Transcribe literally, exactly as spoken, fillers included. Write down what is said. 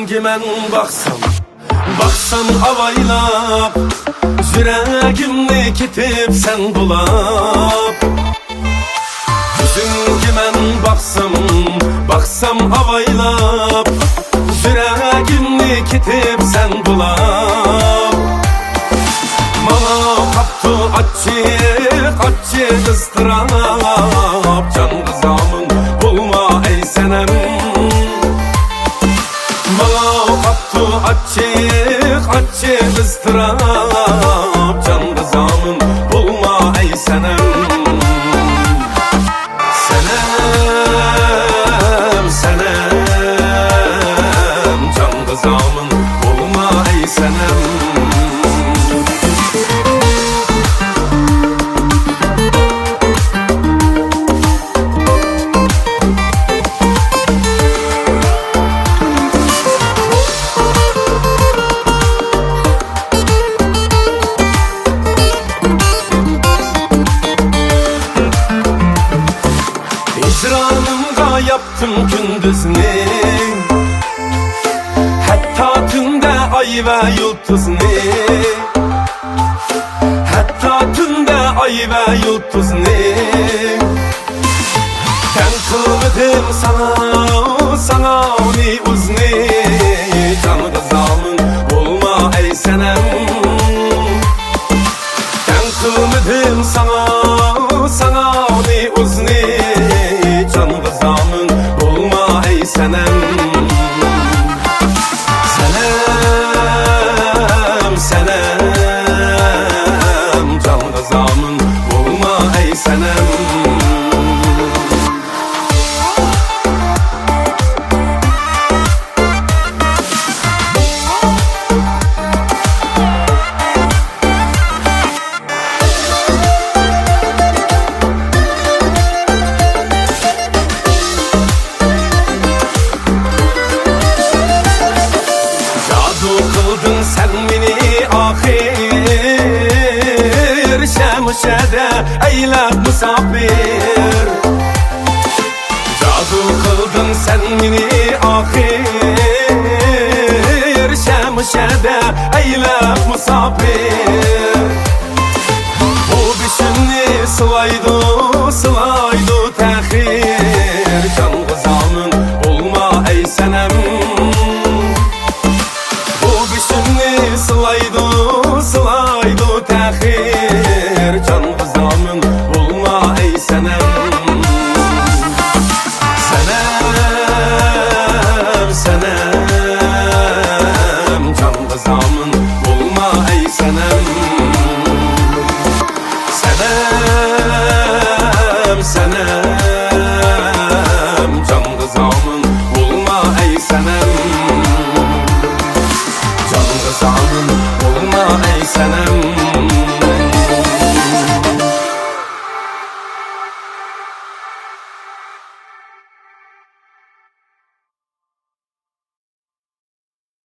مەن باقسام، باقسام ئاۋايلاپ، يۈرەگىمنى كېتىپ سەن بۇلاپ. يۈزۈڭگە مەن باقسام، باقسام ئاۋايلاپ، يۈرەگىمنى كېتىپ سەن بۇلاپ. ماڭا قاپتۇ ئاچچىق، ئاچچىق ئىزتىراپ، جانغا زامىن بولما ئەي سەنەم. ماڭا قاپتۇ ئاچچىق، ئاچچىق ئىزتىراپ، جانغا زامىن بولما ئەي سەنەم. سەنەم، سەنەم، جانغا زامىن بولما ئەي سەنەم. ھىجرانىمغا ياپتىم كۈندۈزنى، ھەتتا تۈندە ئاي ۋە يۇلتۇزنى. ھەتتا تۈندە ئاي ۋە يۇلتۇزنى، تەڭ قىلمىدىم ساڭا، ساڭا ئۇنى ئۇزنى. جانغا زامىن بولما ئەي سەنەم. تەڭ قىلمىدىم ساڭا، ساڭا ئۇنى ئۇزنى. جانغا زامىن بولما ئەي سەنەم. سەنەم، سەنەم، جانغا زامىن بولما ئەي سەنەم. جادۇ قىلدىڭ سەن مېنى ئاخىر، شەمشەدە ئەيلەپ مۇساپىر. جادۇ قىلدىڭ سەن مېنى ئاخىر، شەمشەدە ئەيلەپ مۇساپىر. بۇ بېشىمنى سىلايدۇ، سىلايدۇ تەخىر. جانغا زامىن بولما ئەي سەنەم. بۇ بېشىمنى سىلايدۇ، سىلايدۇ تەخىر. جانغا زامىن بولما ئەي سەنەم. سەنەم، سەنەم، جانغا زامىن بولما ئەي سەنەم. سەنەم، سەنەم، جانغا زامىن بولما ئەي سەنەم. جانغا زامىن بولما ئەي سەنەم.